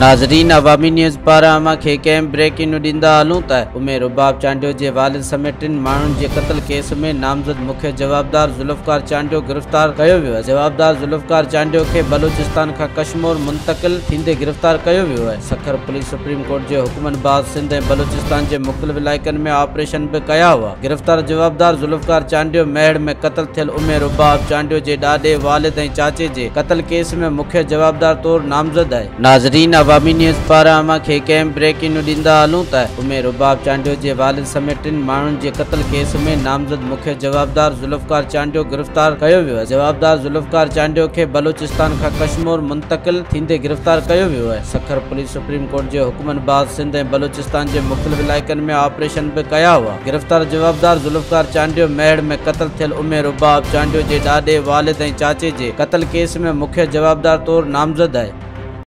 ناظرين عوامي نيوز پاران اوهان کي هڪ اهم بريڪنگ نيوز ڏيندا هلون ته امي رباب چانڊيو جي والد سميت ٽن ماڻهن جي قتل ڪيس ۾ نامزد مکيه جوابدار ذوالفقار چانڊيو گرفتار ڪيو ويو آهي. جوابدار ذوالفقار چانڊيو کي بلوچستان کان ڪشمور منتقل ٿيندي گرفتار ڪيو ويو آهي. سکر پوليس سپريم ڪورٽ جي حڪمن بعد سنڌ ۽ بلوچستان جي مختلف علائقن ۾ آپريشن به ڪيا هئا. گرفتار جوابدار ذوالفقار چانڊيو ميهڙ ۾ قتل ٿيل امي رباب چانڊيو جي ڏاڏي، والد ۽ چاچي جي قتل ڪيس ۾ مکيه جوابدار طور نامزد آهي. ناظرين عوامي نيوز پاران اوهان کي هڪ اهم بريڪنگ نيوز ڏيندا هلون ته امي رباب چانڊيو جي والد سميت ٽن ماڻهن جي قتل ڪيس ۾ نامزد مکيه جوابدار ذوالفقار چانڊيو گرفتار ڪيو ويو آهي. جوابدار ذوالفقار چانڊيو کي بلوچستان کان ڪشمور منتقل ٿيندي گرفتار ڪيو ويو آهي. سکر پوليس سپريم ڪورٽ جي حڪمن بعد سنڌ ۽ بلوچستان جي مختلف علائقن ۾ آپريشن به ڪيا هئا. گرفتار جوابدار ذوالفقار چانڊيو ميهڙ ۾ قتل ٿيل امي رباب چانڊيو جي ڏاڏي، والد ۽ چاچي جي قتل ڪيس ۾ مکيه جوابدار طور نامزد آهي.